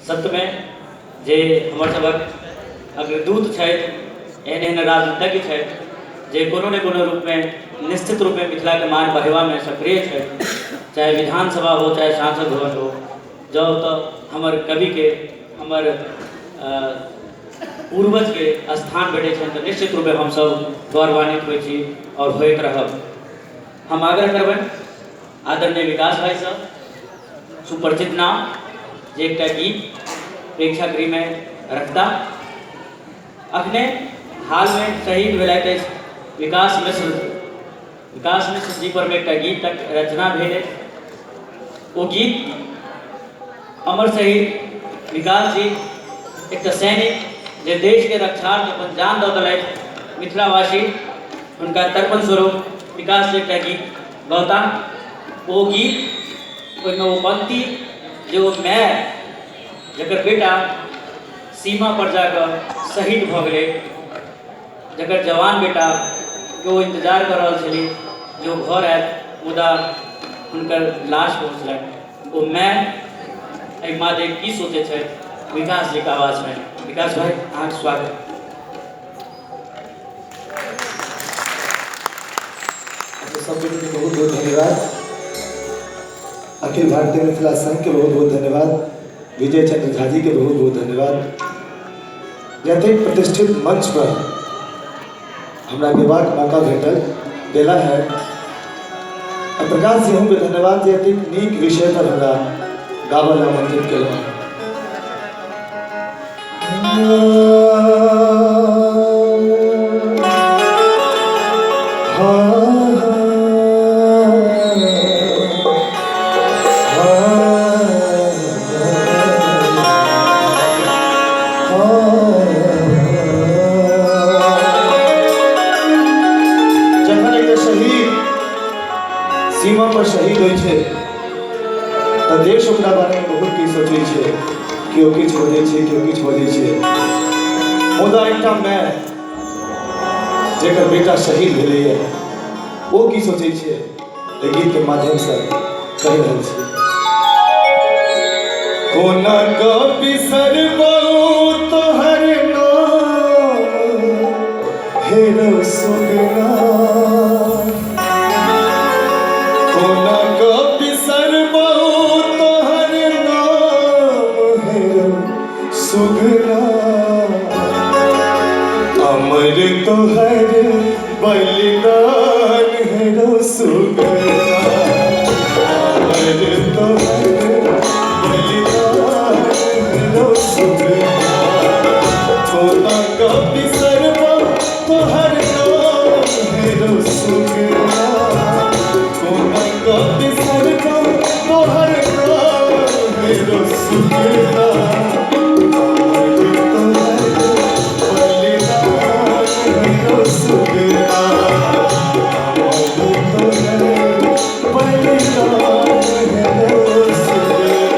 सत्यमे जे हमर सभक अग्रदूत छथि, एहन एहन राजनीतिज्ञ छथि जे कोनो ने कोनो रूपमे निश्चित रूपमे मिथिलाके मान बढ़ेबामे सक्रिय छथि, चाहे विधानसभा हो चाहे सांसद भवन हो। जँ ओतऽ हमर कविके, हमर पूर्वजके स्थान भेटै छनि तऽ निश्चित रूपे हमसभ गौरवान्वित होइ छी आओर होइत रहब। हम आग्रह करबनि आदरणीय विकास भाइसँ, सुपरिचित नाम, जे एकटा गीत प्रेक्षागृहमे रखता। अखने हालमे शहीद भेलथि अछि विकास मिश्र। विकास मिश्र जी परमे एकटा गीतक रचना भेल अछि। ओ गीत अमर शहीद विकास जी, एकटा सैनिक जे देशके रक्षार्थ अपन जान दऽ देलथि, मिथिलावासी हुनका तर्पण स्वरूप विकास जी एकटा गीत गौता। ओ गीत, ओहिमे ओ पंक्ति जे ओ माय जकर बेटा सीमा पर जाकऽ शहीद भऽ गेलै, जकर जवान बेटा के ओ इंतजार कऽ रहल छली जे ओ घर आयत, मुदा हुनकर लाश पहुँचलनि, ओ माय एहि मादे की सोचै छथि, विकास जीके आवाजमे। विकास भाई, अहाँके स्वागत। सब के बहुत बहुत धन्यवाद। अखिल भारतीय मिथिला संघ के बहुत बहुत धन्यवाद। विजय चंद्र झा जी के बहुत बहुत धन्यवाद। जतेक प्रतिष्ठित मंच पर हमरा गेबाक मौका भेटल देला है। आ प्रकाश जी के धन्यवाद जे एतेक नीक विषय पर हमरा गाबऽ लए आमंत्रित केलहुँ। जखन एकटा शहीद सीमा पर शहीद होइ छै तऽ देश ओकरा बारेमे बहुत किछु सोचै छै। केओ किछु बजै छै, केओ किछु बजै छै, मुदा एकटा माय जेकर बेटा शहीद भेलैए ओ की सोचै छै, एहि गीतके माध्यमसँ कहि रहल छी। कोना कऽ बिसरबौ तोहर नाम हेरो सुगना, कोना कऽ बिसरबौ तोहर नाम हेरो सुगना, अमर तोहर बलिदान हेरो सुगना, अमर तोहर बलिदान हेरो सुगना, कोना कऽ बिसरबौ तोहर नाम हेरो सुगना, कोना कऽ बिसरबौ तोहर नाम हेरो सुगना, अमर तोहर बलिदान हेरो सुगना, अमर तोहर बलिदान हेरो सुगना।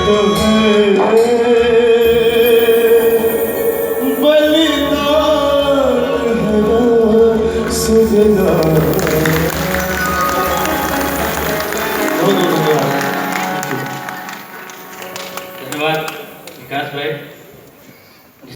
तो है, बलिदान है वो सुगना। बहुत बहुत धन्यवाद। धन्यवाद विकास भाई।